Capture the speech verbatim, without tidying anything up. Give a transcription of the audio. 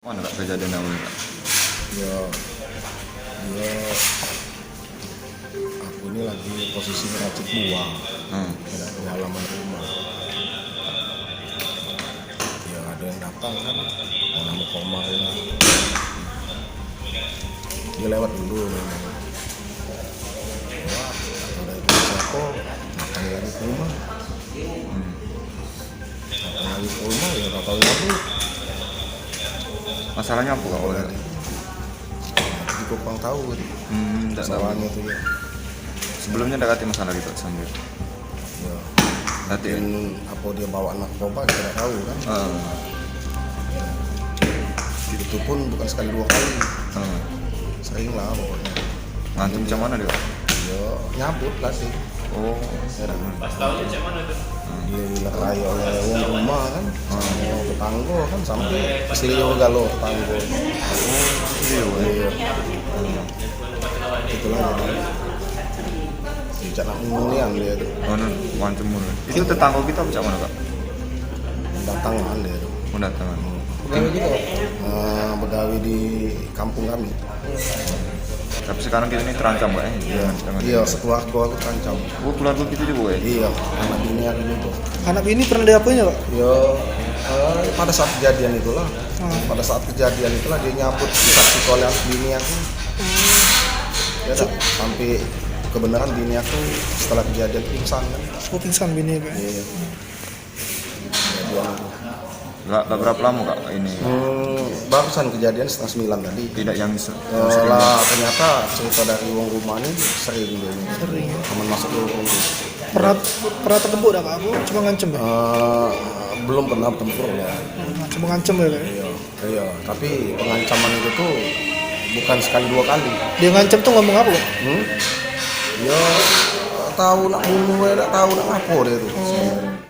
Mana, Kak, kejadian awal, Kak? Ya, dia, aku ini lagi posisi ngeracik buah. Hmm. Ada di halaman rumah. Ya, ada yang datang kan, yang nama Komar ini. Dia lewat dulu memang. Wah, udah itu siapa, makan lagi ke rumah. Hmm. Makan lagi ke rumah, ya, gak tahu lagi. Masalahnya apa, Kak? Awalnya? Juga kurang tahu gitu. Hmm, tak tahu. Masalahnya tuh, ya. Sebelumnya ada kate masalah gitu sama dia? Ya. Kate? Mungkin apa dia bawa narkoba, kita tak tahu kan. Ah. Itu pun bukan sekali dua kali. Ah. Sering lah pokoknya. Ngancam macam mana dia? Ya, nyabut lah sih. Oh. Ya, dah. Dia dilerai oleh wong rumah kan, sama tetangga kan, sampai keselio galo tetangga. Iya, iya. Itulah jadi. Cak nak ngomong nian dia tu. Oh, no, macam mana? Itu tetangga kita apa cak mana, Kak? Datang kan dia tu. Oh, datang. Hmm. Begawe juga, Kak? Eh, begawe di kampung kami. Tapi sekarang kita ini terancam, Kak, eh? Iya. Dengan, dengan Iya, ini. Sekeluarga aku terancam. Oh, keluarga kita juga, ya? Iya, anak bini aku juga. Anak bini pernah diapain ya, Kak? Ya, eh, pada saat kejadian itulah. Hmm. Pada saat kejadian itulah dia nyabut, disakiti oleh anak bini aku. Hmm. Ya, dah, sampai kebenaran bini aku setelah kejadian pingsan kan. Oh, pingsan bini, Kak? Iya. Kejadian itu. Lah, lah berapa lama, Kak, ini? Hmm, barusan kejadian setengah sembilan tadi. Tidak yang se- Eh, lah, ternyata cerita dari wong rumah ni sering dia ni. Sering. Temen masuk ke rumah. Pernah, pernah tertempur dah, Kak? Apa cuma ngancem, ya? Eh, belum pernah tempur ya. Hmm, cuma ngancem ya, Kak? Iya, iya. Tapi pengancaman itu tuh bukan sekali dua kali. Dia ngancem tuh ngomong apa, Kak? Hmm? Ya, tak tahu nak bunuh, ya, tak tahu nak ngapo dia tuh. Hmm.